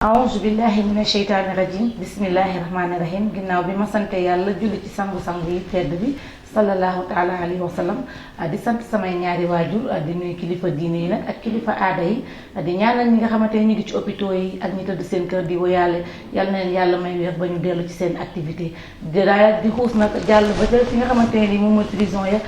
aouzu billahi mina sheytaani rajim bismillahi rahmaani rahim ginnaaw bi ma sante yàlla julli ci sangu-sangu yi tedd bi sallallahu taala alayhi wa sallam di sant samay ñaari waajur di nuyu kilifa diine yi nag ak kilifa aada yi di ñaanal ñi nga xamante ne ñu ngi ci hôpitaux yi ak ñi tëdd seen kër di woyaale yal na leen yàlla may wér ba ñu dellu ci seen activité di xuus nag jàll ba ca fi nga xamante ne ni moom mooy prison ya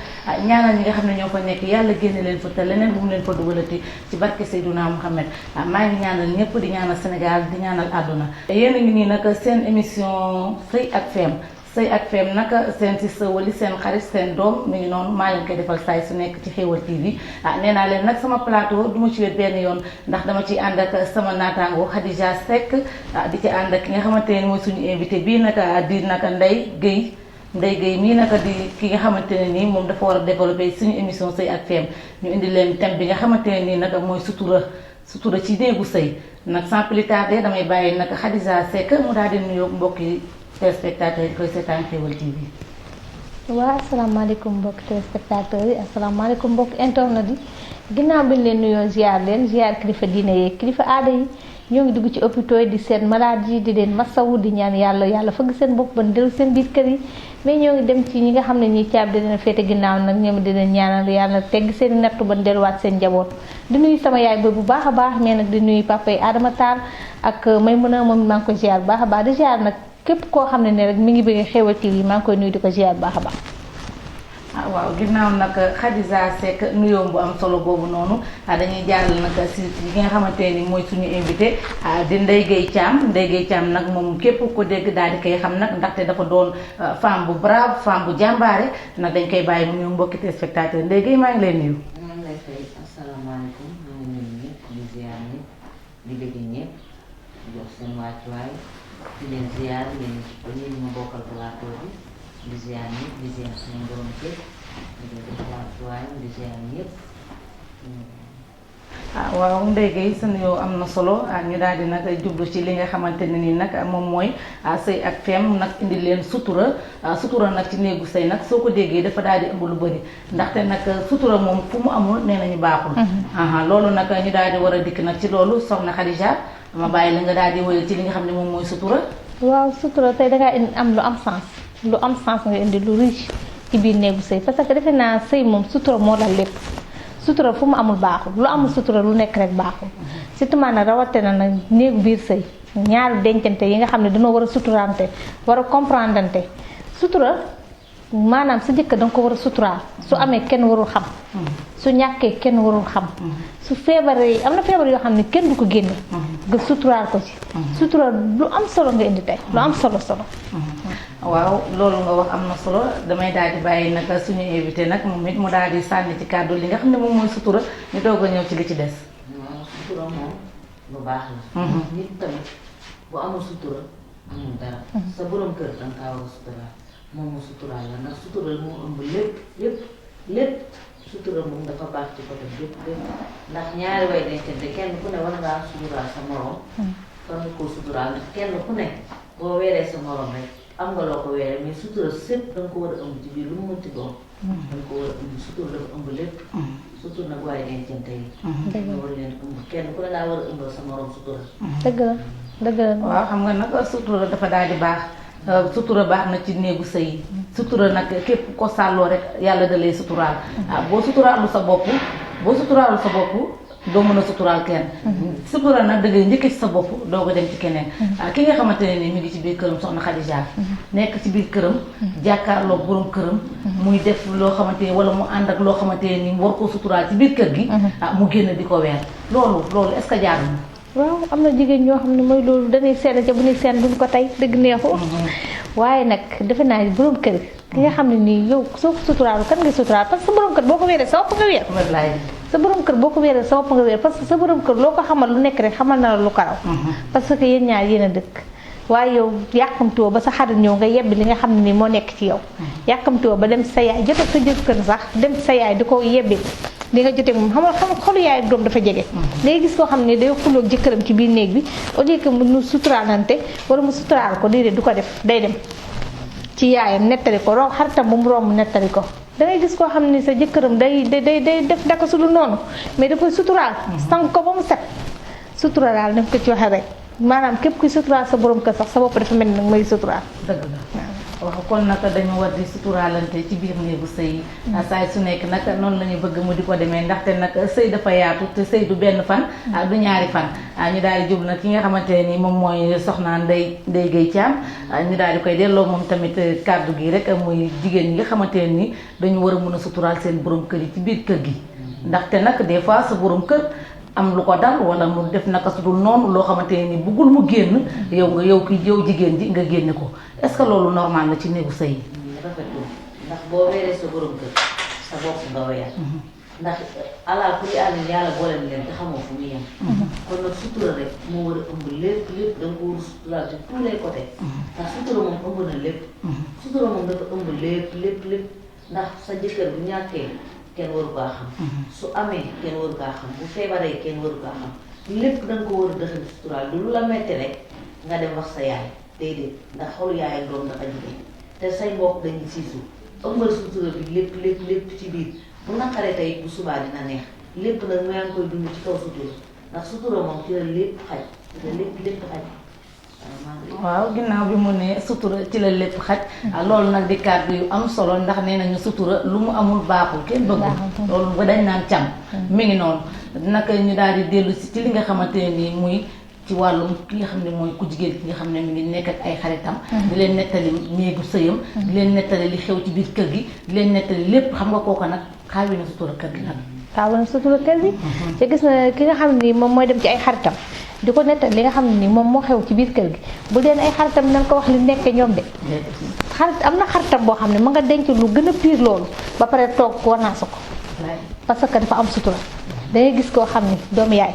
ñaanal ñi nga xam ne ñoo fa nekk yàlla génne leen fa te leneen bu mu leen fa dugalati ci barke Seydouna Mouhamed maa ngi ñaanal ñëpp di ñaanal Sénégal di ñaanal àdduna yéen a ngi nii nag seen émission sëy ak feem sëy ak feem nag seen si wali seen xarit seen doom mi ngi noonu maa leen koy defal saay su nekk ci Xéewal TV nee naa leen nag sama plateau du ma ci wet benn yoon ndax dama ci ànd ak sama naataango Khadija Seck di ci ànd ak ki nga xamante ne mooy suñu invité bii nag di nag Ndeye Gueye mii naka di ki nga xamante ne nii moom dafa war a développer suñu émission sëy ak feem ñu indi leen thème bi nga xamante ne nii nag mooy sutura ci néegu sëy nag sans plus tarder damay bàyyi nag Khadija Seck mu daal di nuyoo mbokki téléspectateurs yi koy seetaan Xéewal TV. waaw asalaamaaleykum mbokki téléspectateurs yi asalaamaaleykum mbokki internet yi ginnaaw bi ñu leen nuyoo ziar kilifa diine yeeg kilifa aada yi ñoo ngi dugg ci hôpitaux yi di seen malade yi di leen masawu di ñaan yàlla fëgg seen bopp ba dellu seen biir kër yi mais ñoo ngi dem ci ñi nga xam ne ñi caab dina féete ginnaaw nag ñoom dina ñaanal yàlla tegg seen nattu ba delluwaat seen njaboot di nuyu sama yaay bu baax a baax mais nag di nuyu papa yi Adama Tall ak Maymuna moom maa ngi koy ziar bu baax a baax di ziar nag képp koo xam ne rek mi ngi bëgg Xéewal TV maa ngi koy nuyu di ko ziar bu baax a baax. waaw ginnaaw nag Khadija Seck nuyoom bu am solo boobu noonu dañuy jàll nag si ki nga xamante ni mooy suñu invité di Ndeye Gueye Thiam nag moom képp ko dégg daal di koy xam nag ndaxte dafa doon femme bu brave femme bu jàmbaare nag dañ koy bàyyi mu nuyu mbokki téléspectateur Ndeye Gueye maa ngi lay nuyu. maa ngi lay fay asalaamaaleykum maa ngi nuyu ñëpp di ziar ñëpp di bëgg ñëpp di jox seen wàccuwaay di leen ziar yéen ma bokkal plateau bi. di ziar ñëpp di ziar suñu borom kër di def wàccuwaayam di ziar ñëpp. waaw Ndeye Gueye sa nuyoo am na solo ñu daal di nag jublu ci li nga xamante ne nii nag moom mooy sëy ak feem nag indi leen sutura nag ci néegu sëy nag soo ko déggee dafa daal di ëmb lu bëri ndaxte nag sutura moom fu mu amul nee nañu baaxul. loolu nag ñu daal di war a dikk nag ci loolu soxna Khadija ma bàyyi la nga daal di wëyal ci li nga xam ne moom mooy sutura. waaw sutura tey dangaa am lu am sens. lu am sens nga indi lu riche ci biir néegu sëy parce que defe naa sëy moom sutura moo dal lépp sutura fu mu amul baaxul lu amul sutura lu nekk rek baaxul surtout maanaam rawatina nag néegu biir sëy ñaari dencante yi nga xam ne dañoo war a suturante war a comprendante sutura maanaam sa jëkkër danga ko war a suturaal su amee kenn warul xam su ñàkkee kenn warul xam su feebaree am na feebar yoo xam ne kenn du ko génne nga suturaal ko ci sutura lu am solo nga indi tey lu am solo waaw loolu nga wax am na solo damay daal di bàyyi nag suñu invité nag moom it mu daal di sànni ci kàddu li nga xam ne moom mooy sutura ñu doog a ñëw ci li ci des. waaw sutura moom lu baax la. nit tamit bu amul sutura amul dara. sa borom kër danga kaa war a suturaal moom mu suturaal la ndax sutura moo ëmb lépp sutura moom dafa baax ci côté lépp ndax ñaari way dencante kenn ku ne war ngaa suturaal sa morom. war nga koo suturaal ndax kenn ku ne boo weeree sa morom rek. am nga loo ko weeree mais sutura sépp da nga ko war a ëmb ci biir lu mu mënti doon. da nga ko war a ëmb sutura dafa ëmb lépp. surtout nag waaye dencante yi. nga war leen ëmb kenn ku ne daa war a ëmbal sa morom sutura. dëgg la. waaw xam nga nag sutura dafa daal di baax sutura baax na ci néegu sëy yi. sutura nag képp ko sàlloo rek yàlla da lay suturaal. boo suturaalu sa bopp doo mën a suturaal kenn. sutura nag da ngay njëkk ci sa bopp doo ko dem ci keneen. ki nga xamante ne ni mi ngi ci biir këram soxna Khadija. nekk ci biir këram. jàkkaarloog borom këram. muy def loo xamante ni wala mu ànd ak loo xamante ne ni mu war koo suturaal ci biir kër gi. mu génn di ko weer loolu est-ce que jaadu na. waaw am na jigéen ñoo xam ne mooy loolu dañuy seen ca bu ñuy seen duñ ko tey dëgg neexu. waaye nag defe naa ni borom kër ki nga xam ne nii yow soo ko suturaalu kan nga suturaal parce que sa borom kër boo ko weeree sa bopp nga weer. sa borom kër boo ko weeree sa bopp nga weer parce que sa borom kër loo ko xamal lu nekk rek xamal na la lu ko raw. parce que yéen ñaar yéen a dëkk. waaye yow yàkkamtiwoo ba sa xarit ñëw nga yebbi li nga xam ne nii moo nekk ci yow. yàkkamtiwoo ba dem sa yaay jot ak sa jëkkër sax dem sa yaay di ko yebbi li nga jotee moom xam nga xolu yaay ak doom dafa jege. léegi gis koo xam ne day xuloo jëkkëram ci biir néeg bi au lieu que mu suturaalante wala mu suturaal ko déedéet du ko def day dem ci yaayam nettali ko xaritam bu mu romb nettali ko. dangay gis koo xam ne sa jëkkëram day def daka su dul noonu mais da koy suturaal sang ko ba mu set sutura daal nañ ko ci waxe rek maanaam képp kuy suturaal sa borom kër sax sa bopp dafa mel ni nag may suturaal. dëgg la waaw kon nag dañu war di suturaalante ci biir néegu sëy saay su nekk nag noonu la ñu bëgg mu di ko demee ndaxte nag sëy dafa yaatu te sëy du benn fan du ñaari fan ñu daal di jublu nag ki nga xamante ni moom mooy soxna Ndeye Gueye Thiam ñu daal di koy delloo moom tamit kàddu gi rek muy jigéen ñi nga xamante ni dañu war a mën a suturaal seen borom kër yi ci biir kër gi ndaxte nag des fois sa borom kër am lu ko dal wala mu def naka su dul noonu loo xamante ni bëggul mu génn yow jigéen ji nga génne ko est-ce que loolu normal la ci néegu sëy yi. rafetul ndax boo weeree sa borom kër sa bopp nga weer ndax ala kulli àll yàlla boolem leen te xamoo fu muy yem kon nag sutura rek moo war a ëmb lépp da nga ko war a suturaal ci tous les côtés ndax sutura moom ëmb na lépp sutura moom dafa ëmb lépp ndax sa jëkkër bu ñàkkee kenn waru kaa xam su amee kenn waru kaa xam bu feebaree kenn waru kaa xam lépp da nga ko war a dëxal suturaal du lu la metti rek nga dem wax sa yaay déedéet ndax xolu yaay ak doom dafa jigéen te say mbokk dañuy siisu ëmbal sutura bi lépp ci biir bu naqaree tey bu subaa dina neex lépp nag maa ngi koy dund ci kaw sutura ndax sutura moom ci la lépp xaj ci la lépp xaj waaw ginnaaw bi mu ne sutura ci la lépp xaj loolu nag di kàddu yu am solo ndax nee nañu sutura lu mu amul baaxul kenn bëggul loolu ba dañ naan cam mi ngi noonu naka ñu daal di dellu si ci li nga xamante ne nii muy ci wàllum ki nga xam ne mooy ku jigéen ki nga xam ne mi ngi nekk ak ay xaritam di leen nettali néegu sëyam di leen nettali li xew ci biir kër gi di leen nettali lépp xam nga kooka nag xaawi na sutura kër gi nag xaawi na sutura kër gi te gis na ki nga xam ne nii moom mooy dem ci ay xaritam di ko nettali li nga xam ne nii moom moo xew ci biir kër gi bu deen ay xaritam nañ ko wax li nekk ñoom de xarit am na xaritam boo xam ne ma nga denc lu gën a pire loolu ba pare toog wanaasu ko parce que dafa am sutura dangay gis koo xam ne doomu yaay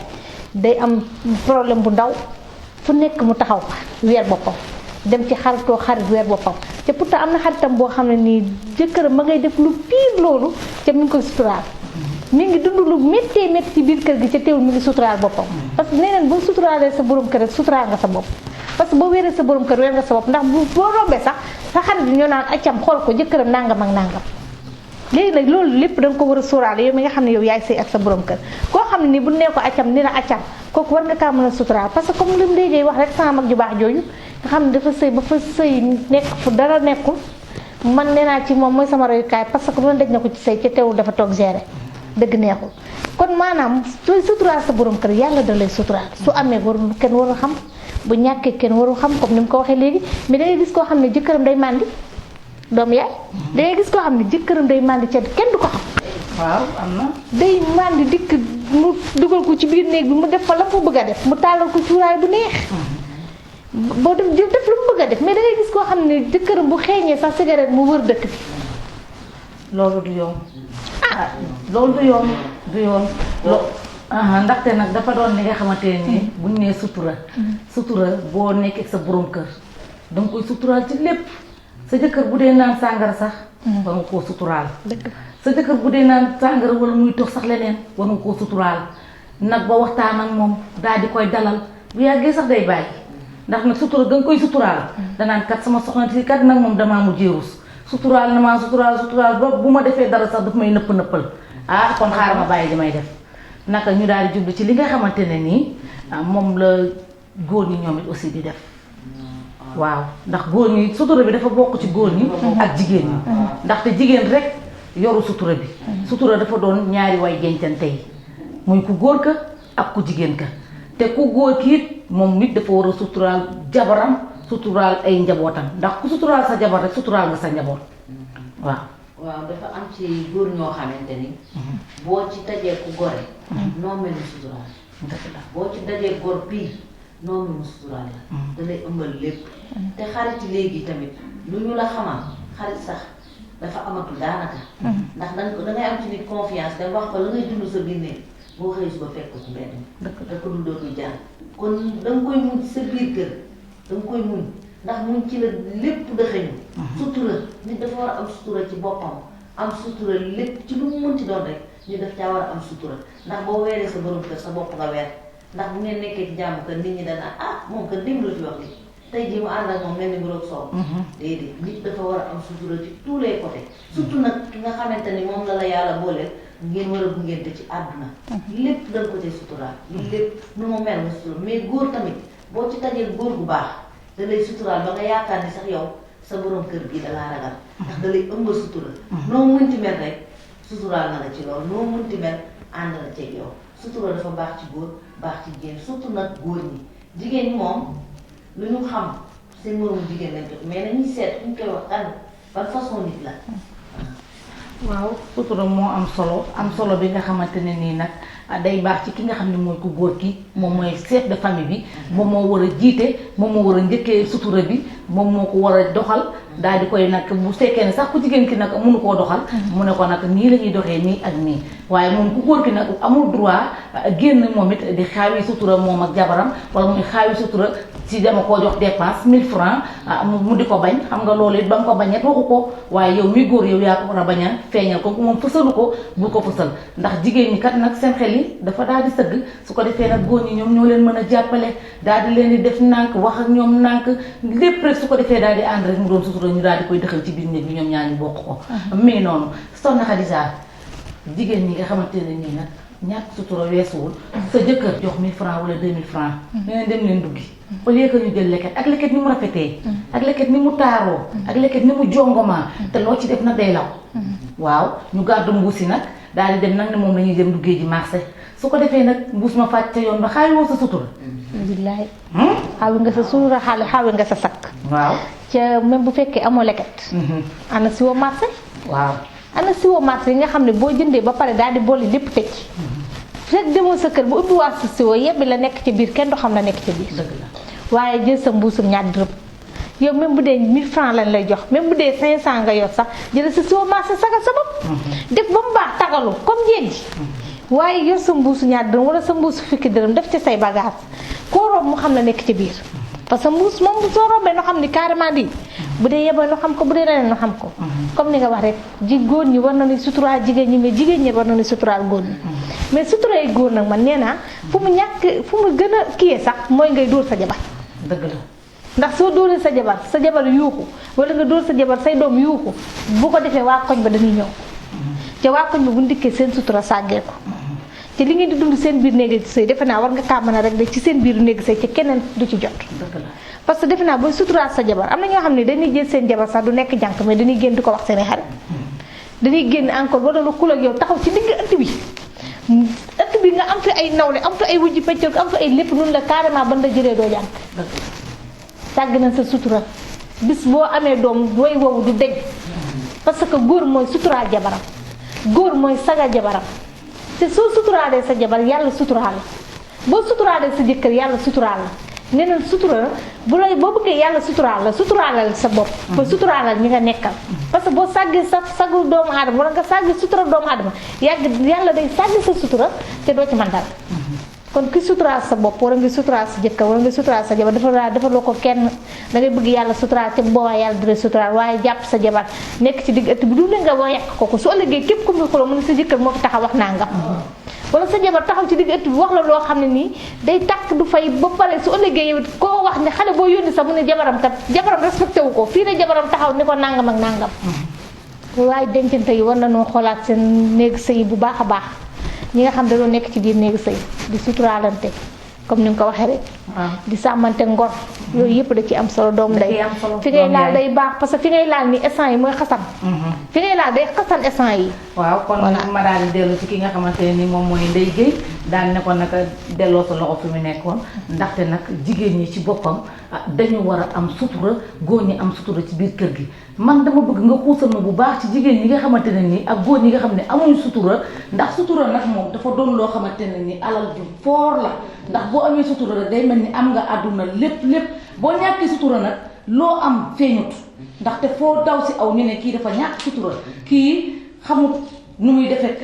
day am problème bu ndaw fu nekk mu taxaw weer boppam dem ci xaritoo xarit weer boppam te pourtant am na xaritam boo xam ne nii jëkkëram ma ngay def lu pire loolu te mi ngi koy suturaal mi ngi dund lu méttee métti ci biir kër gi ca teewul mi ngi suturaal boppam parce que nee neen boo suturaalee sa borom kër rek suturaal nga sa bopp parce que boo wéeree sa borom kër weer nga sa bopp ndax boo rombee sax sa xarit bi ñoo naan accam xool ko jëkkëram nangam ak nangam léegi nag loolu lépp da nga ko war a sóoraale yow mi nga xam ne yow yaay sëy ak sa borom kër koo xam ne nii bu nee ko accam ni la accam kooku war nga kaa mën a suturaal parce que comme li mu déggee wax rek sama mag ju baax jooju nga xam ne dafa sëy ba fa sëy nekk fu dara nekkul man nee naa ci moom mooy sama royukaay parce que loolu daj na ko ci sëy ca teewul dafa toog gérer dëgg neexul kon maanaam sooy suturaal sa borom kër yàlla da lay suturaal su amee warul kenn warul xam bu ñàkkee kenn warul xam comme ni mu ko waxee léegi mais da ngay gis koo xam ne jëkkëram day màndi doom yaay da ngay gis koo xam ne jëkkëram day màndi ca kenn du ko xam waaw am na day màndi dikk mu dugal ko ci biir néeg bi mu def fa la mu bëgg a def mu tàllal ko cuuraay bu neex boo def lu mu bëgg a def mais da ngay gis koo xam ne jëkkëram bu xeeñee sax cigarette mu wër dëkk bi loolu du yoon loolu du yoon ndaxte nag dafa doon li nga xamante ni buñ nee sutura boo nekkee sa borom kër danga koy suturaal ci lépp sa jëkkër bu dee naan sàngara sax war nga koo suturaal sa jëkkër bu dee naan sàngara wala muy tox sax leneen war nga koo suturaal nag ba waxtaan ak moom daal di koy dalal bu yàggee sax day bàyyi ndax nag sutura danga koy suturaal danaan kat sama soxna si kat nag moom damaa mujjee rus suturaal na maa suturaal ba bu ma defee dara sax daf may nëppal kon xaaral ma bàyyi li may def naka ñu daal di jublu ci li nga xamante ne nii moom la góor ñi ñoom it aussi di def waaw ndax góor ñi sutura bi dafa bokk ci góor ñi ak jigéen ñi ndaxte jigéen rek yoru sutura bi sutura dafa doon ñaari way gencante yi muy ku góor ka ak ku jigéen ka te ku góor ki it moom nit dafa war a suturaal jabaram suturaal ay njabootam ndax ku suturaal sa jabar rek suturaal nga sa njaboot waaw dafa am ci góor ñoo xamante ni boo ci dajee ku gore noo mel ni suturaal boo ci dajee góor pire noo mel ni suturaal la da lay ëmbal lépp te xarit léegi tamit lu ñu la xamal xarit sax dafa amatul daanaka ndax dangay am ci nit confiance dem wax ko la ngay dund sa biir néeg boo xëy suba fekk ko ci mbedd mi da ko dul dootul jaar kon danga koy muñ sa biir kër danga koy muñ ndax muñ ci la lépp dëxëñu sutura nit dafa war a am sutura ci boppam am sutura lépp ci lu mu mënti doon rek ñu def caa war a am sutura ndax boo weeree sa borom kër sa bopp nga weer ndax bu ngeen nekkee ci jàmm kër nit ñi dana moom kër démb la fi wax li tey jii mu ànd ak moom mel ni bu roog soow déedéet nit dafa war a am sutura ci tous les côtés surtout nag ki nga xamante ni moom la yàlla booleel ngeen war a bungente ci àdduna lépp da nga ko cay suturaal lépp nu mu mel nga sutura mais góor tamit boo ci tajee góor gu baax da lay suturaal ba nga yaakaar ni sax yow sa borom kër gi da laa ragal ndax da lay ëmbal sutura noo mënti mel rek suturaal na la ci loolu noo mënti mel ànd na ceeg yow sutura dafa baax ci góor baax ci jigéen surtout nag góor ñi jigéen ñi moom lu ñu xam seen moromu jigéen lañ jot mais nañuy seet fu ñu koy wax kan ban façon nit la waaw sutura moo am solo bi nga xamante ne nii nag day baax ci ki nga xam ne mooy ku góor ki moom mooy chef de famille bi moom moo war a jiite moom moo war a njëkkee sutura bi moom moo ko war a doxal daal di koy nag bu fekkee ne sax ku jigéen ki nag mënu koo doxal mu ne ko nag nii la ñuy doxee nii ak nii waaye moom ku góor ki nag amul droit génn moom it di xaawi sutura moom ak jabaram wala muy xaawi sutura ci dama koo jox dépense 1000 francs mu di ko bañ xam nga loolu it ba nga ko bañet waxu ko waaye yow mi góor yow yaa ko war a bañ a feeñal ko moom fësalu ko bul ko fësal ndax jigéen ñi kat nag seen xel yi dafa daal di sëgg su ko defee nag góor ñi ñoom ñoo leen mën a jàppale daal di leen di def nànk wax ak ñoom nànk lépp rek su ko defee daal di ànd rek mu doon sutura ñu daal di koy dëxal ci biir néeg bi ñoom ñaar ñu bokk ko mi ngi noonu Soxna Xadija jigéen ñi nga xamante ne nii nag ñàkk sutura weesuwul sa jëkkër jox 1000 francs wala 2000 francs nee dem leen duggi au lieu que ñu jël leket ak leket ni mu rafetee ak leket ni mu taaroo ak leket ni mu jongomaa te loo ci def nag day law waaw ñu gàddu mbuus yi nag daal di dem nag ne moom la ñuy dem duggee ji marché su ko defee nag mbuus ma fàcc ca yoon ba xaawi woo sa sutura billaay xaawi nga sa sutura xaawi nga sa sakk waaw ca même bu fekkee amoo leket ana si woo marché waaw ana siwo marché yi nga xam ne boo jëndee ba pare daal di boole lépp tëj fekk demoo sa kër bu ubbiwaat sa siwo yebbi la nekk ci biir kenn du xam la nekk ci biir waaye jël sa mbuusum ñaar dërëm yow même bu dee 1000 francs lañ lay jox même bu dee 500 nga yor sax jël sa siwo marché sagal sa bopp def ba mu baax tagalu comme jéeg ji waaye yor sa mbuusu ñaar dërëm wala sa mbuusu fukki dërëm def ci say bagage koo rob mu xam la nekk ci biir parce que mbuus moom soo rombee noo xam ni carrément di bu dee yeboo noo xam ko bu dee leneen noo xam ko comme ni nga wax rek góor ñi war na ni suturaal jigéen ñi mais jigéen ñi war na ni suturaal góor ñi mais suturaay góor nag man nee naa fu mu gën a kiyee sax mooy ngay dóor sa jabar dëgg la ndax soo dóoree sa jabar yuuxu wala nga dóor sa jabar say doom yuuxu bu ko defee waa koñ ba dañuy ñëw te waa koñ ba bu ndikkee seen sutura sàggee ko te li ngeen di dund seen biir néegi sëy defe naa war nga kaa mën a rek de ci seen biir néegi sëy ci keneen du ci jot parce que defe naa booy suturaal sa jabar am na ñoo xam ne dañuy jël seen jabar sax du nekk jànk mais dañuy génn di ko wax seen i xarit dañuy génn encore ba doon xul ak yow taxaw ci digg ëtt bi nga am fi ay nawle am fi ay wujji pecc am fi ay lépp nun la carrément ban la jëlee doo jànk tàgg na sa sutura bis boo amee doom way woowu du deñ parce que góor mooy suturaal jabaram góor mooy sagal jabaram te soo suturaalee sa jabar yàlla suturaal la boo suturaalee sa jëkkër yàlla suturaal la nee na sutura boo bëggee yàlla suturaal la suturaalal sa bopp ba suturaalal ñi nga nekkal parce que boo sàggee sa sagu doomu aadama wala nga sàggi sutura doomu aadama yàlla day sàggi sa sutura te doo ci mën dara kon ki suturaal sa bopp wala nga suturaal sa jëkkër wala nga suturaal sa jabar dafa loo ko kenn da ngay bëgg yàlla suturaal te boobaa yàlla dina suturaal waaye jàpp sa jabar nekk ci digg ëtt bi du ne nga yàq ko su ëllëgee képp ku muy xuloo mu ne sa jëkkër moo fi taxaw wax naa nga wala sa jabar taxaw ci digg ëtt bi wax la loo xam ne nii day tàkk du fay ba pare su ëllëgee yow koo wax ne xale boo yónni sax mu ne jabaram respecté wu ko fii ne jabaram taxaw ni ko nangam ak nangam waaye dencante yi war na noo xoolaat seen néeg sëy bu baax a baax ñi nga xam dañoo nekk ci biir néegu sëy di suturaalante comme ni nga ko waxee rek di sàmmante ngor yooyu yëpp da ci am solo doom day fi ngay laal day baax parce que fi ngay laal ni essence yi mooy xasan fi ngay laal day xasan essence yi waaw kon ma daal di dellu ci ki nga xamante ne ni moom mooy Ndeye Gueye daal ne ko naka delloo sa loxo fi mu nekkoon ndaxte nag jigéen ñi ci boppam dañu war a am sutura góor ñi am sutura ci biir kër gi man dama bëgg nga xuusal ma bu baax ci jigéen ñi nga xamante ne nii ak góor ñi nga xam ne amuñ sutura ndax sutura nag moom dafa doon loo xamante ne ni alal ju foor la ndax boo amee sutura rek day mel ni am nga àdduna lépp boo ñàkkee sutura nag loo am feeñut ndaxte foo daw si aw ñu ne kii dafa ñàkk sutura kii xamut nu muy defee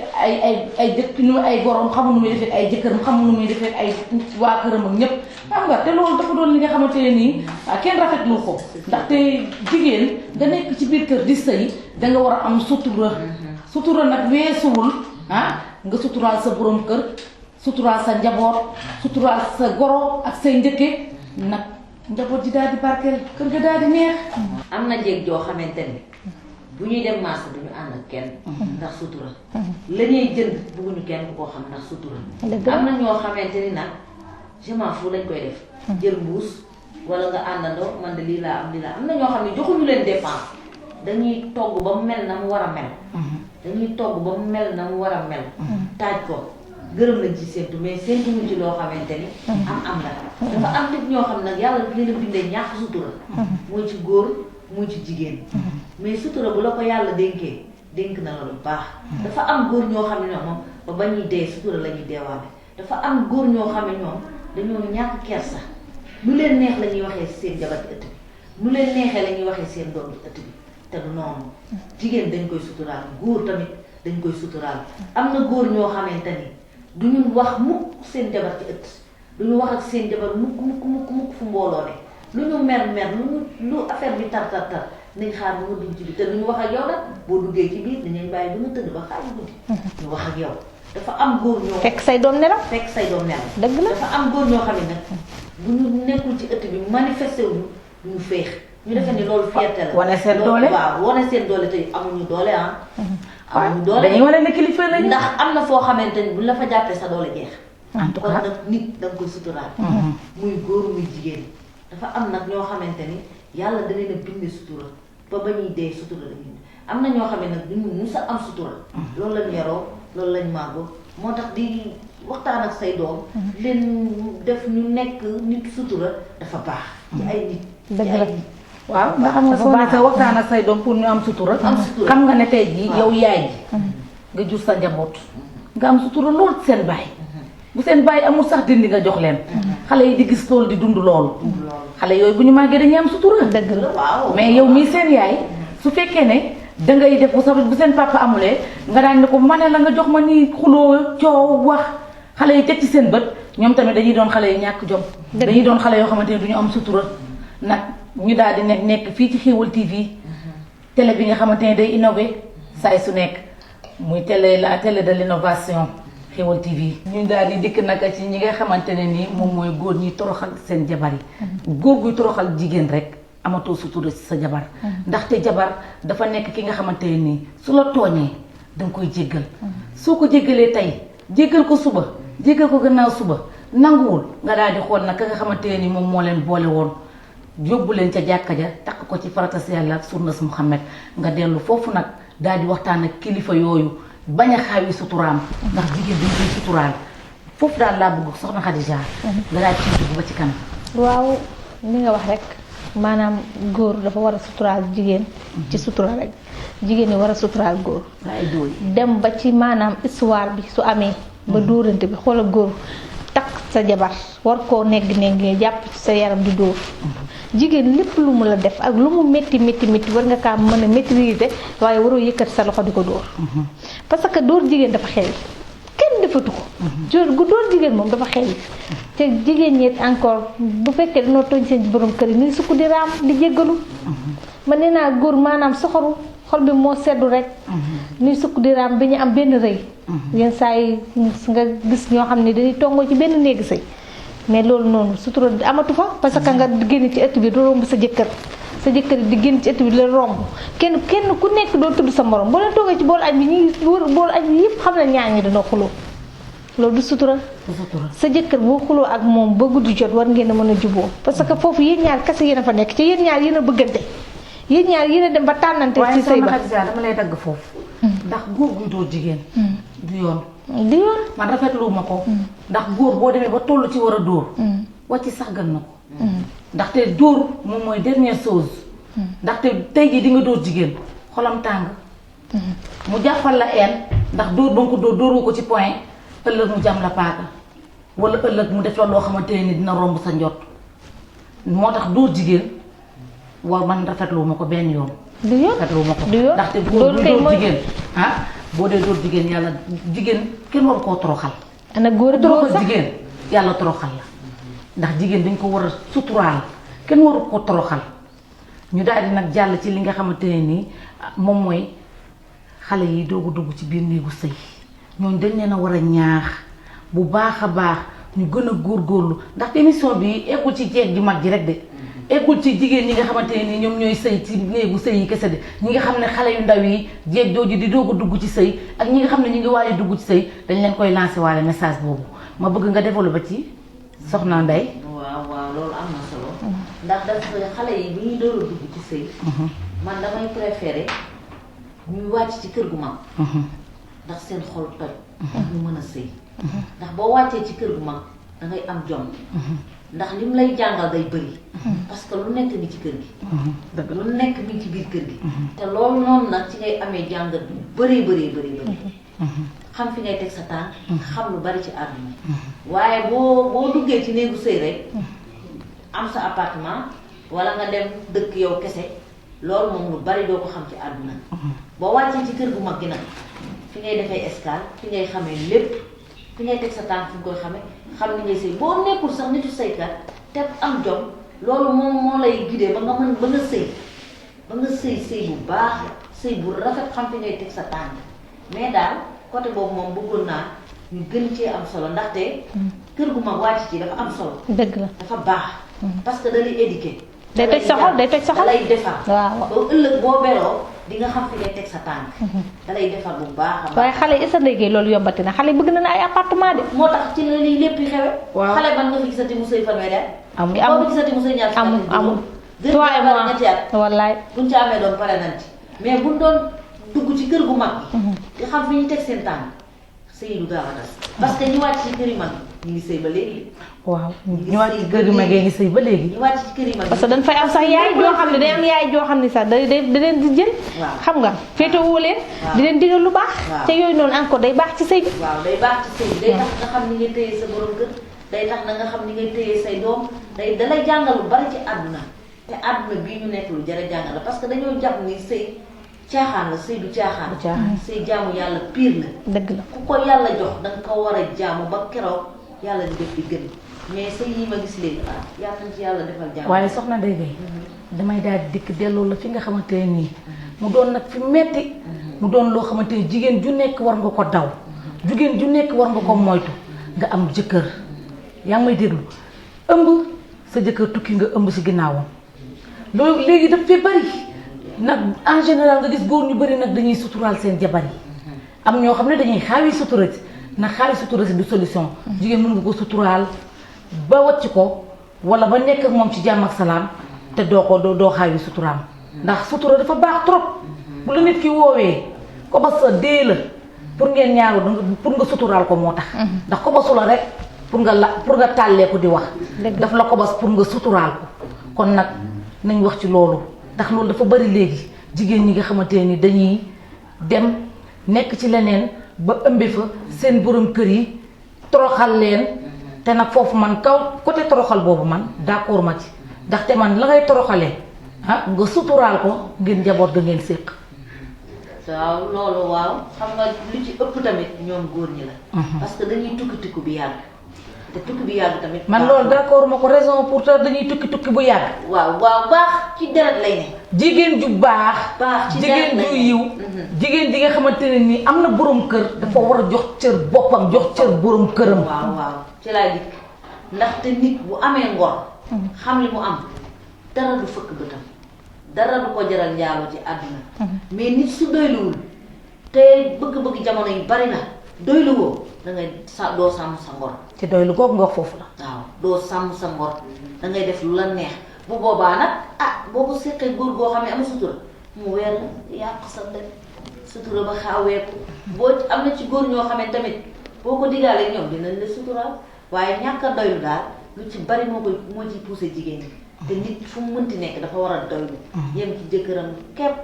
ay jëkk nu ay gorom xamul nu muy defee ay jëkkëram xamul nu muy defee ay waa këram ak ñëpp xam nga te loolu dafa doon li nga xamante ne nii kenn rafetlu ko ndaxte jigéen nga nekk ci biir kër di sëy danga war a am sutura nag weesuwul nga suturaal sa borom kër suturaal sa njaboot suturaal sa goro ak say njëkke nag njaboot ji daal di barkeel kër ga daal di neex. am na jéeg joo xamante ni bu ñuy dem marché duñu ànd ak kenn ndax sutura la ñuy jënd bëgguñu kenn ku koo xam ndax sutura am na ñoo xamante ni nag je m'en fous lañ koy def. jël mbuus wala nga àndandoo man de lii laa am am na ñoo xam ne joxuñu leen dépense dañuy togg ba mu mel na mu war a mel. dañuy togg ba mu mel na mu war a mel. taaj ko gërëm lañ ci séntu mais séntuwuñ ci loo xamante ni. am la dafa am nit ñoo xam nag yàlla dina la bindee ñàkk sutura. mooy ci góor mooy ci jigéen. mais sutura bu la ko yàlla dénkee dénk na la lu baax. dafa am góor ñoo xam ne moom ba ba ñuy dee sutura la ñuy deewaale dafa am góor ñoo xam ne ñoom dañoo ñàkk kersa lu leen neex la ñuy waxee seen jabar ci ëtt bi lu leen neexee la ñuy waxee seen doom ci ëtt bi te du noonu jigéen dañ koy suturaal góor tamit dañ koy suturaal am na góor ñoo xamante ni duñu wax mukk seen jabar ci ëtt duñu wax ak seen jabar mukk fu mbooloo ne lu ñu mer lu affaire bi tar nañ xaar ba nga dugg ci biir te duñu wax ak yow nag boo duggee ci biir dañuy bàyyi ba nga tëdd ba xaaju guddi ñu wax ak yow dafa am góor ñoo fekk say doom nelaw dëgg la dafa am góor ñoo xam ne nag bu ñu nekkul ci ëtt bi manifesté wuñu ñu féex ñu defee ni loolu fierté la wane seen doole waaw wane seen doole te amuñu doole amuñu doole dañuy wane ne kilifa lañu ndax am na foo xamante ni buñ la fa jàppee sa doole jeex en tout kon cas nag nit da nga koy suturaal muy góor muy jigéen dafa am nag ñoo xamante ni yàlla da leen a bind sutura ba ba ñuy dee sutura lañu am na ñoo xam ne nag duñu musa am sutura loolu lañ yaroo loolu lañ màggoo moo tax di waxtaan ak say doom leen def ñu nekk nit sutura dafa baax ci ay nit dëgg la waaw nga xam nga soo ne sa waxtaan ak say doom pour ñu am sutura xam nga ne tey jii yow yaay ji nga jur sa njaboot nga am sutura lool seen baay bu seen baay amul sax dindi nga jox leen xale yi di gis loolu di dund loolu xale yooyu bu ñu màggee dañuy am sutura dëgg la waaw mais yow mii seen yaay su fekkee ne dangay def bu seen papa amulee nga daan ne ko ma ne la nga jox ma nii xuloo coow wax xale yi teg ci seen bët ñoom tamit dañuy doon xale yi ñàkk jom dañuy doon xale yoo xamante ne du ñu am sutura nag ñu daal di nekk fii ci Xéwal TV télé bi nga xamante ne day innové saay su nekk muy la télé de l'innovation Xéwal TV ñu daal di dikk naka ci ñi nga xamante ne nii moom mooy góor ñi toroxal seen jabar yi góor guy toroxal jigéen rek amatoo sutura ci sa jabar ndaxte jabar dafa nekk ki nga xamante ne nii su la tooñee danga koy jéggal soo ko jéggalee tey jéggal ko suba jéggal ko gannaaw suba nanguwul nga daal di xool nag ka nga xamante ne nii moom moo leen boole woon yóbbu leen ca jàkka ja takk ko ci faratas yàlla ak sunnas Muhammad nga dellu foofu nag daal di waxtaan ak kilifa yooyu bañ a xaawi suturaam ndax jigéen dañ koy suturaal foofu daal laa bëgg soxna Khadija nga daal ci dugg ba ci kanam waaw li nga wax rek maanaam góor dafa war a suturaal jigéen ci sutura rek jigéen ñi war a suturaal góor laay dóoy dem ba ci maanaam histoire bi su amee ba dóorante bi xoolal góor takk sa jabar war koo negg jàpp ci sa yaram di dóor jigéen lépp lu mu la def ak lu mu métti war nga kaa mën a maîtriser waaye waroo yëkkati sa loxo di ko dóor parce que dóor jigéen dafa xewi kenn defatu ko gu dóor jigéen moom dafa xewi te jigéen ñi encore bu fekkee dañoo tooñ seen borom kër yi ñuy sukk di raam di jéggalu man nee naa góor maanaam soxoru xol bi moo seddu rek ñuy sukk di raam bi ñu am benn rëy yenn saa yi nga gis ñoo xam ne dañuy tongoo ci benn néegi sëy mais loolu noonu sutura amatu fa parce que nga génn ci ëtt bi doo romb sa jëkkër di génn ci ëtt bi la romb kenn ku nekk doo tudd sa morom boo leen toogee ci boolu añ bi ñuy wër boolu añ bi yëpp xam na ñaar ñi dañoo xuloo loolu du sutura sa jëkkër boo xuloo ak moom ba guddi jot war ngeen a mën a juboo parce que foofu yéen ñaar kese yéen a fa nekk ci yéen ñaar yéen a bëggante yéen ñaar yéen a dem ba tànnante ci sëy ba waaye dama lay dagg foofu ndax góor guy doo jigéen du yoon man rafetlu ma ko ndax góor boo demee ba toll ci war a dóor wàcc sax gën na ko ndaxte dóor moom mooy dernière chose ndaxte tey jii di nga dóor jigéen xolam tàng mu jàppal la een ndax dóor ba nga ko dóoroo ko ci point ëllëg mu jam la paaka wala ëllëg mu def la loo xamante ne dina romb sa njot moo tax dóor jigéen war man rafetlu ma ko benn yoon rafetlu ma ko ndaxte góor buy dóor jigéen boo dee dóor jigéen yàlla jigéen kenn waru koo toroxal ana góor toroxal jigéen yàlla toroxal la ndax jigéen dañ ko war a suturaal kenn waru ko toroxal ñu daal di nag jàll ci li nga xamante ne nii moom mooy xale yi doogu dugg ci biir néegu sëy ñooñu dañ leen a war a ñaax bu baax a baax ñu gën a góorgóorlu ndax émission bi eggul ci jeeg ji mag ji rek de eggul ci jigéen ñi nga xamante ne ni ñoom ñooy sëy ci néegu sëy yi kese de ñi nga xam ne xale yu ndaw yi jeeg jooju di doog a dugg ci sëy ak ñi nga xam ne ñu ngi waaye dugg ci sëy dañ leen koy lancé waale message boobu ma bëgg nga développé ci soxna Ndeye. waaw loolu am na solo. ndax dafa xale yi bu ñuy door a dugg ci sëy. man damay préféré ñuy wàcc ci kër gu mag. ndax seen xol toj. ñu mën a sëy. ndax boo wàccee ci kër gu mag da ngay am jom. ndax li mu lay jàngal day bëri. parce que lu nekk ni ci kër gi. lu nekk ni ci biir kër gi. te loolu noonu nag ci ngay amee jàngat bu bëri. xam fi ngay teg sa tànk. xam lu bari ci àdduna. waaye boo duggee ci néegu sëy rek am sa appartement wala nga dem dëkk yow kese loolu moom lu bari doo ko xam ci àdduna. boo wàccee ci kër gu mag gi nag fi ngay defee escale fi ngay xamee lépp fi ngay teg sa tànk fi nga koy xamee xam ni ngay sëy boo nekkul sax nitu sëykat te am jom loolu moom moo lay guidé ba nga sëy sëy bu baax sëy bu rafet xam fi ngay teg sa tànk mais daal côté boobu moom bëggoon naa ñu gën cee am solo ndaxte kër gu mag wàcc ci dafa am solo. dëgg la dafa baax. parce que da lay éduquer. day toj sa xol da lay defar. waaw ba ëllëg boo beroo di nga xam fi ngay teg sa tànk. da lay defar bu baax. waaye xale yi sa ndéygee loolu yombati na xale yi bëgg na ay appartement de. moo tax ci la lii lépp xewe. waaw xale ban nga fi gisati mu sëy fanweeri at. amul boo fi gisati mu sëy ñaar amul gën a bari ñetti at. wallaay buñ ci amee doon pare nañ ci mais buñ doon dugg ci kër gu mag. di xam fi ñu teg seen tànk sëy du gaaw a tas. parce que ñu wàcc ci kër yu mag ñu ngi sëy ba léegi. waaw ñu wàcc ci kër yu mag yi ngi sëy ba léegi. ñu wàcc ci kër yu mag parce que dañ fay am sax yaay joo xam ne day am yaay joo xam ne sax da leen di jël. xam nga féetewoo leen. di leen digal lu baax. te yooyu noonu encore day baax ci sëy bi. waaw day baax ci sëy bi day tax nga xam ni ngay téye sa borom kër day tax na nga xam ni ngay téye say doom da lay jàngal lu bari ci àdduna te àdduna bii ñu nekk lu jar a jàngal la parce que dañoo jàpp ni sëy caaxaan la sëy du caaxaan. sëy jaamu yàlla pire la. dëgg la ku ko yàlla jox danga ko war a jaamu ba keroog yàlla di def di gën mais sëy yi ma gis léegi yàlla nañ ci yàlla defal jaamu. waaye soxna Ndeye Gueye damay daal di dikk delloo la fi nga xamante ne nii mu doon nag fi metti mu doon loo xamante ne jigéen ju nekk war nga ko daw jigéen ju nekk war nga ko moytu nga am jëkkër yaa ngi may déglu ëmb sa jëkkër tukki nga ëmb si ginnaawam loolu léegi daf fi bari nag en général nga gis góor ñu bari nag dañuy suturaal seen jabar yi am ñoo xam ne dañuy xaawi sutura si nag xaawi sutura si du solution jigéen mën nga ko suturaal ba wàcc ko wala ba nekk ak moom ci jàmm ak salaam te doo xaawi suturaam ndax sutura dafa baax trop bu la nit ki woowee ko ba sa dee la pour ngeen ñaaru pour nga suturaal ko moo tax ndax ko ba su la rek pour nga tàllee ko di wax daf la ko bas pour nga suturaal ko kon nag nañ wax ci loolu ndax loolu dafa bari léegi jigéen ñi nga xamante ni dañuy dem nekk ci leneen ba ëmbe fa seen borom kër yi toroxal leen te nag foofu man kaw côté toroxal boobu man d'accord ma ci ndaxte man la ngay toroxalee nga suturaal ko ngeen njaboot ga ngeen séq. waaw loolu waaw xam nga lu ci ëpp tamit ñoom góor ñi la. parce que dañuy tukki bu yàgg. te tukki bi yàgg tamit. man loolu d'accord ma ko raison pour te dañuy tukki bu yàgg. waaw baax ci deret lay ne. jigéen ju baax. ci deret jigéen ju yiw. jigéen ji nga xamante ne nii am na borom kër. dafa war a jox cër boppam jox cër borom këram. waaw ci laay dikk ndaxte nit bu amee ngor. xam li mu am dara du fëkk bëtam dara du ko jaral njaaloo ci àdduna. mais nit su doyluwul te bëgg-bëgg jamono yi bari na doyluwoo. da ngay doo sàmm sa ngor. ci doylu googu nga wax foofu la. waaw doo sàmm sa ngor da ngay def lu la neex bu boobaa nag boo ko seqee góor goo xam ne am sutura mu weer la yàq sa dëkk sutura ba xaaweeku boo am na ci góor ñoo xam ne tamit boo ko digaalee ñoom dinañ la suturaal waaye ñàkk a doylu daal lu ci bari moo ciy poussé jigéen ñi te nit fu mu mënti nekk dafa war a doylu. yem ci jëkkëram képp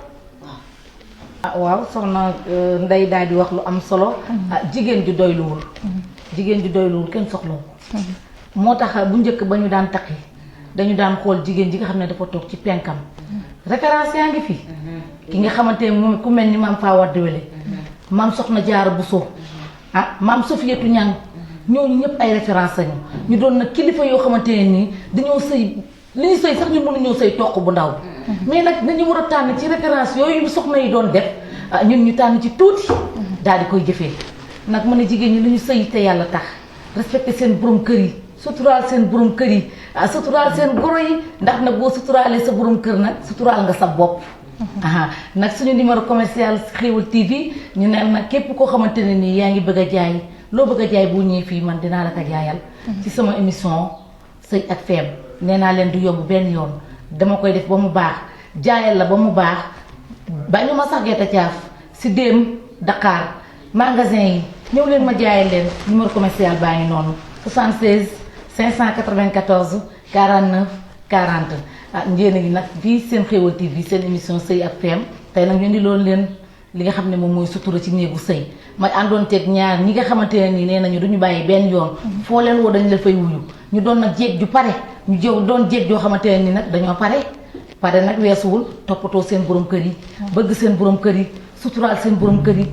waaw. waaw soxna Ndeye daal di wax lu am solo. jigéen ju doyluwul. jigéen ju doyluwul kenn soxlawu ko. moo tax bu njëkk ba ñu daan takki dañu daan xool jigéen ji nga xam ne dafa toog ci penkam. référence yaa ngi fi. ki nga xamante ne moom ku mel ni maam Fawa Dewele. maam Soxna Jaara Buso maam Sofiyatu Ñang ñooñu ñëpp ay référence lañu ñu doon nag kilifa yoo xamante ne nii dañoo sëy li ñu sëy sax ñu mënuñoo sëy toq bu ndaw. mais nag dañu war a tànn ci référence yooyu soxna yi doon def ñun ñu tànn ci tuuti daal di koy jëfee nag mën a jigéen ñi lu ñu sëy te yàlla tax respecté seen borom kër yi suturaal seen borom kër yi suturaal seen goro yi ndax nag boo suturaalee sa borom kër nag suturaal nga sa bopp. nag suñu numéro commercial Xéewal TV ñu ne nag képp koo xamante ne nii yaa ngi bëgg a jaay loo bëgg a jaay boo ñëwee fii man dinaa la ko jaayal ci sama émission sëy ak feem nee naa leen du yóbbu benn yoon dama koy def ba mu baax jaayal la ba mu baax ba ñu ma sax gerte caaf si déem Dakar magasin yi ñëw leen ma jaayal leen numéro commercial baa ngi noonu 76 594 49 40 njéen a ngi nag fii seen Xéwal TV seen émission sëy ak feem tey nag ñu indi loolu leen li nga xam ne moom mooy sutura ci néegu sëy may àndoon teeg ñaar ñi nga xamante ne nii nee nañu duñu bàyyi benn yoon foo leen woo dañu la fay wuyu ñu doon nag jéeg ju pare ñu jëw doon jéeg joo xamante ne nii nag dañoo pare nag weesuwul toppatoo seen borom kër yi bëgg seen borom kër yi suturaal seen borom kër yi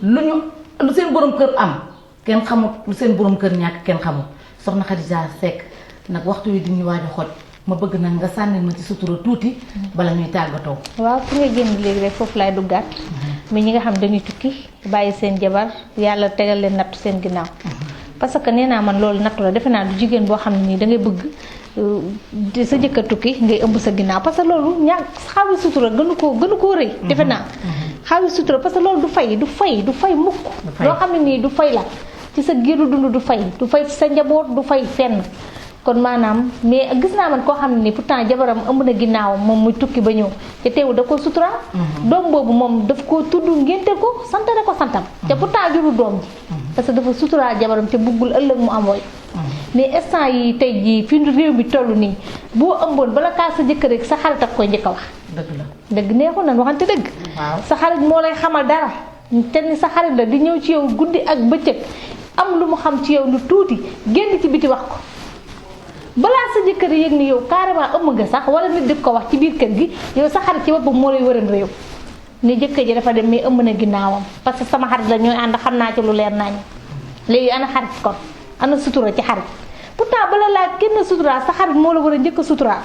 lu seen borom kër am kenn xamut lu seen borom kër ñàkk kenn xamut soxna Khadija Seck nag waxtu wi di ñu waaj a xoj ma bëgg nag nga sànnil ma ci sutura tuuti bala ñuy tàggatoo. waaw fi nga génn léegi rek foofu laay duggaat mais ñi nga xam dañuy tukki bàyyi seen jabar yàlla tegal leen nattu seen ginnaaw parce que nee naa man loolu nattu la defe naa du jigéen boo xam ne nii da ngay bëgg sa jëkkër tukki ngay ëmb sa ginnaaw parce que loolu xawi sutura gënu koo rëy defe naa xawi sutura parce que loolu du fay mukk loo xam ne nii du fay la ci sa giiru dund du fay ci sa njaboot du fay fenn kon maanaam mais gis naa man koo xam ne nii pourtant jabaram ëmb na ginnaawam moom muy tukki ba ñëw te teewul da ko sutura doom boobu moom daf ko tudd ngénte ko santale ko santam te pourtant juru doom ji parce que dafa sutura jabaram te buggul ëllëg mu am woy mais instant yi tey jii fi réew mi toll nii boo ëmboon bala kaa sa jëkkër rek sa xarit ak koy njëkk a wax dëgg neexul nan waxante dëgg sa xarit moo lay xamal dara te ni sa xarit la di ñëw ci yow guddi ak bëccëg am lu mu xam ci yow lu tuuti génn ci biti wax ko balaa sa jëkkër yëg ni yow carrément ëmb nga sax wala nit di ko wax ci biir kër gi yow sa xarit ci boppam moo lay wëram réew ni jëkkër ji dafa dem mais ëmb na ginnaawam parce que sama xarit la ñooy ànd xam naa ci lu leer nañ léegi ana xarit kon ana sutura ci xarit pourtant bala laa kenn sutura sa xarit moo la war a njëkk a sutura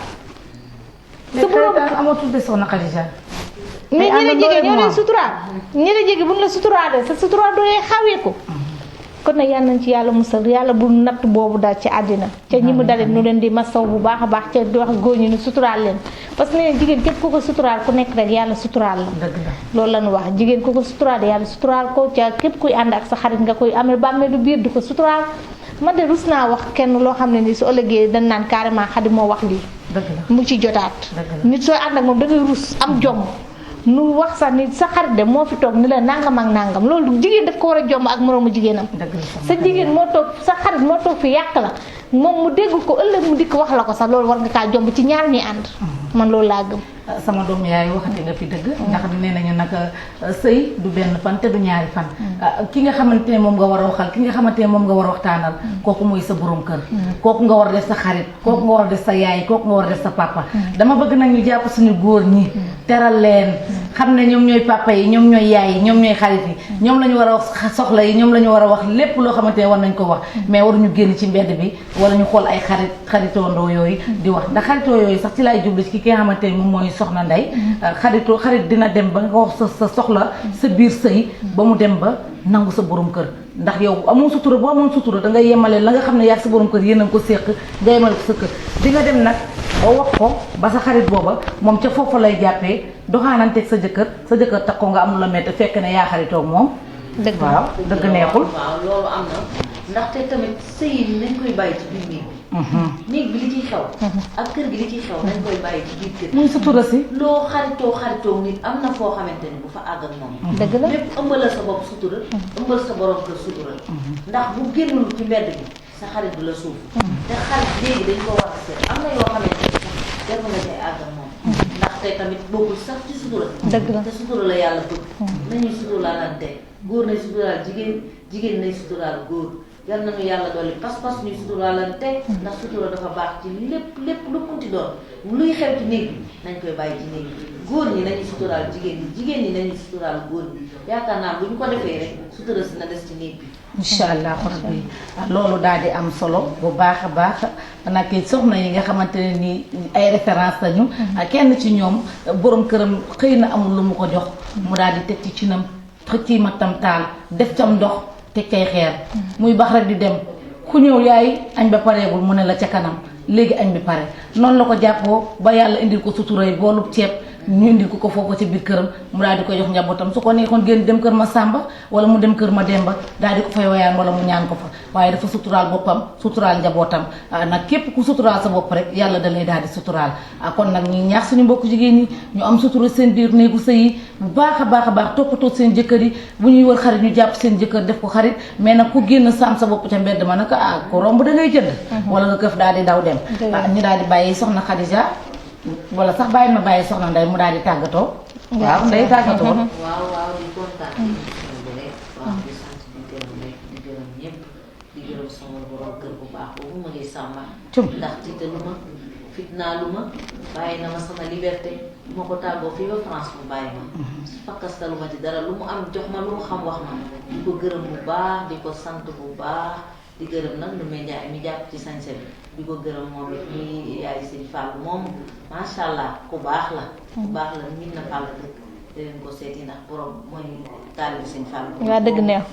sa borom amatul de soxna Khadija mais ñi la jege ñoo lay sutura ñi la jege buñ la suturaale sa sutura dooyee xawee ko kon nag yal nañ ci yàlla musal yàlla bu natt boobu daal ci àddina ca ñi mu dalit nu leen di masaw bu baax a baax ca di wax góor ñi ni suturaal leen parce que nee jigéen képp ku ko suturaal ku nekk rek yàlla suturaal la loolu la ñu wax jigéen ku ko suturaal yàlla suturaal ko ca képp kuy ànd ak sa xarit nga koy amee bàmmeelu biir di ko suturaal man de rus naa wax kenn loo xam ne ni su ëllëgee dañ naan carrément Xadi moo wax lii mu ci jotaat nit sooy ànd ak moom da ngay rus am jom nu wax sax ni sa xarit de moo fi toog ni la nangam ak nangam loolu jigéen daf ko war a jomb ak moroomu jigéenam sa jigéen moo toog sa xarit moo toog fi yàq la moom mu dégg ko ëllëg mu dikk wax la ko sax loolu war nga kaa jomb ci ñaar ñi ànd man loolu laa gëm sama doom yaay waxati nga fi dëgg ndax nee nañu nag sëy du benn fan te du ñaari fan ki nga xamante ne moom nga war a waxal ki nga xamante ne moom nga war a waxtaanal kooku mooy sa borom kër kooku nga war a def sa xarit kooku nga war a def sa yaay kooku nga war a def sa papa dama bëgg nag ñu jàpp suñu góor ñi teral leen xam ne ñoom ñooy papa yi ñoom ñooy yaay yi ñoom ñooy xarit yi ñoom la ñu war a wax soxla yi ñoom la ñu war a wax lépp loo xamante ne war nañ ko wax mais waruñu génn ci mbedd bi wala ñu xool ay xaritoondoo yooyu di wax ndax xaritoo yooyu sax ci laay jublu ci ki nga xamante ne moom mooy soxna Ndey xarit dina dem ba nga wax sa soxla sa biir sëy ba mu dem ba nangu sa borom kër ndax yow amoo sutura boo amoon sutura da ngay yemale la nga xam ne yaa sa borom kër yéen a ko séq nga yemale ko sa kër di nga dem nag ba wax ko ba sa xarit booba moom ca foofu lay jàppee doxaananteeg sa jëkkër takk ko nga am lu la metti fekk ne yaa xaritoog moom dëgg waaw dëgg neexul waaw loolu am na ndaxte tamit sëy yi nañ koy bàyyi ci biir néeg bi li ciy xew ak kër gi li ciy xew nañ koy bàyyi ci biir kër muy sutura si loo xaritoo nit am na foo xamante ni bu fa àgg ak moom dëgg la lépp ëmbalal sa bopp sutura ëmbal sa borom kër sutura ndax bu génnul ci mbedd bi sa xarit du la suuf te xarit léegi dañ ko war a seet am na yoo xamante ni sax def nga cay àgg ak moom ndax tey tamit bokkul sax ci sutura dëgg la te sutura la yàlla bëgg nañuy suturaalante góor nay suturaal jigéen nay suturaal góor yal nañu yàlla dolli pas-pas ñuy suturaalante ndax sutura dafa baax ci lépp lu munti doon luy xew ci néeg bi nañ koy bàyyi ci néeg bi góor ñi nañu suturaal jigéen ñi nañu suturaal góor ñi yaakaar naa bu ñu ko defee rek sutura si na des ci néeg bi incha allah rabbi loolu daal di am solo bu baax a baax nag soxna yi nga xamante ne nii ay référence lañu kenn ci ñoom borom këram xëy na amul lu mu ko jox mu daal di teg ci cinam xëcc ci mattam taal def cam ndox teg kay xeer muy bax rek di dem ku ñëw yaay añ ba pareegul mu ne la ca kanam léegi añ bi pare noonu la ko jàppoo ba yàlla indil ko suturay boolub ceeb ñu indil ko foofu ci biir këram mu daal di ko jox njabootam su ko neexoon génn dem kër ma Samba wala mu dem kër ma Demba daal di ko fay wayaan wala mu ñaan ko fa waaye dafa suturaal boppam suturaal njabootam nag képp ku suturaal sa bopp rek yàlla da lay daal di suturaal kon nag ñi ñaax suñu mbokku jigéen ñi ñu am sutura seen biir néegu sëy yi bu baax a baax toppatoo seen jëkkër yi bu ñuy wër xarit ñu jàpp seen jëkkër def ko xarit mais nag ku génn saam sa bopp ca mbedd ma nag ko romb da ngay jënd wala nga këf daal di daw dem ñu daal di bàyyi soxna Khadija wala sax bàyyi ma bàyyi soxna Ndeye mu daal di tàggatoo waaw Ndeye tàggatoo waaw di kontaan waaw di sant di gërëm rek di gërëm ñëpp di gërëm sama borom kër bu baax boobu ma ngi sàmma ndax tiitalu ma fitnaalu ma bàyyi na ma sama liberté ma ko tàggoo fii ba France mu bàyyi ma fakkastalu ma ci dara lu mu am jox ma lu mu xam wax ma di ko gërëm bu baax di ko sant bu baax di gërëm nag lu may njaay mi jàpp ci sañse bi di ko gërëm moom it mi yaay Sëñ Fall moom macha allah ku baax la min na Fall dëkk di leen ko seeti ndax borom mooy taalibi Sëñ Fall waa dëgg neex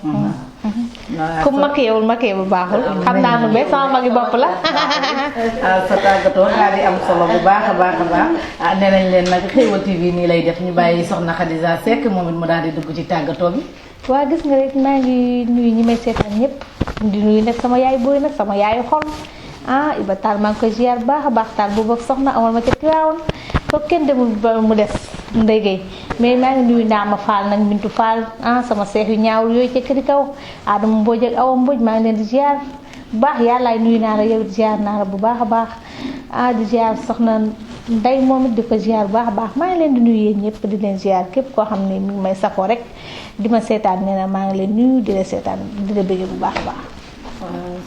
ku makkiyewul bu baaxul xam naa nu ba sama magi bopp la sa tàggatoo daal di am solo bu baax a baax nee nañ leen nag Xéewal TV nii lay def ñu bàyyi soxna Khadija Seck moom it mu daal di dugg ci tàggatoo bi waa gis nga rek maa ngi nuyu ñi may seetaan ñëpp di nuyu nag sama yaay booy nag sama yaayu xol Iba Taal maa ngi koy ziar baax a baax taal bu bokk soxna amal ma ca Tiwaawoon foofu kenn demul ba mu des Ndeye Gueye mais maa ngi nuyu Ndaama Fall nag Bintu Fall sama seex yu ñaawul yooyu ca këri kaw Adama Mbodj ak Awa Mbodj maa ngi leen di ziar bu baax yàllaay nuyu naa la yow di ziar naa la bu baax a baax di ziar soxna Ndeye moom it di ko ziar bu baax a baax maa ngi leen di nuyu yéen ñëpp di leen ziar képp koo xam ne mi ngi may safoo rek di ma seetaan nee na maa ngi leen nuyu di la seetaan di la bëgg bu baax a baax.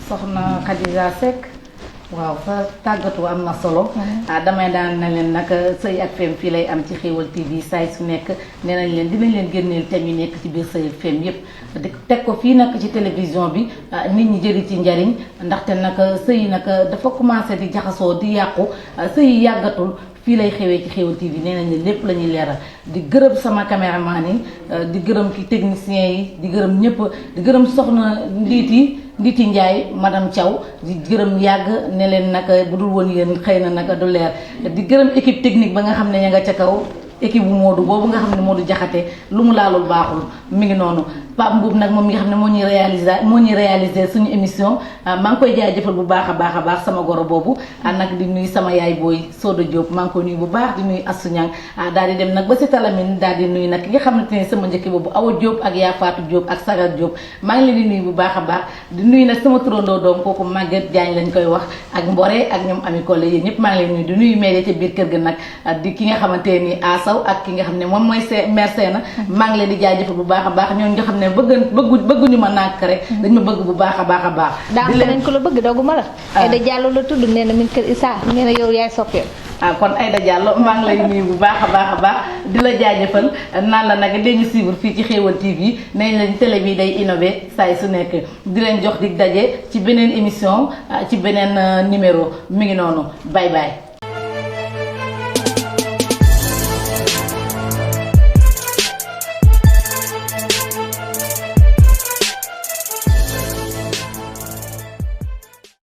soxna Khadija Seck waaw sa tàggatu am na solo damay daan na leen nag sëy ak fem fii lay am ci Xéewal TV saay su nekk nee nañ leen dinañ leen génneel thème yi nekk ci biir sëy ak fem yépp di teg ko fii nag ci télévision bi nit ñi jëri ci njariñ ndaxte nag sëy nag dafa commencé di jaxasoo di yàqu sëy yi yàggatul fii lay xewee ci Xéewal TV nee nañ leen lépp la ñuy leeral di gërëm sama caméraman yi di gërëm ki technicien yi di gërëm ñëpp di gërëm soxna Nditi Ndiaye madame Thiaw di gërëm yàgg ne leen nag bu dul woon yéen xëy na nag du leer di gërëm équipe technique ba nga xam ne ña nga ca kaw équipe bu Modou boobu nga xam ne Modou Jaxate lu mu laalul baaxul mi ngi noonu Pape Mbuub nag moom mi nga xam ne moo ñuy réaliser suñu émission maa ngi koy jaajëfal bu baax a baax sama goro boobu nag di nuyu sama yaay booy Soda Diop maa ngi koy nuyu bu baax di nuyu Assou Niang daal di dem nag ba si Talamine daal di nuyu nag ki nga xamante ne sama njëkk boobu Awa Diop ak Yaa Fatou Diop ak Sagar Diop maa ngi leen di nuyu bu baax a baax di nuyu nag sama turandoo doom kooku Maguette Diagne lañ koy wax ak Mbore ak ñoom Ami Collé yéen ñëpp maa ngi leen nuyu di nuyu maire ca biir kër ga nag di ki nga xamante ni Asaw ak ki nga xam ne moom mooy maire Sena maa ngi leen di jaajëfal bu baax a baax ñooñu nga xam ne bëgguñu ma nàkk rek dañ ma bëgg bu baax a baax daa am nañ ko la bëgg dooguma la Aïda Diallo la tudd nee na min kër Issa nee na yow yaay soppeem kon Aïda Diallo maa ngi lay nuyu bu baax a baax di la jaajëfal naan la nag dañu suivre fii ci Xéewal TV nañ leen télé bi day innové saa su nekk di leen jox dig daje ci beneen émission ci beneen numéro mi ngi noonu bye bye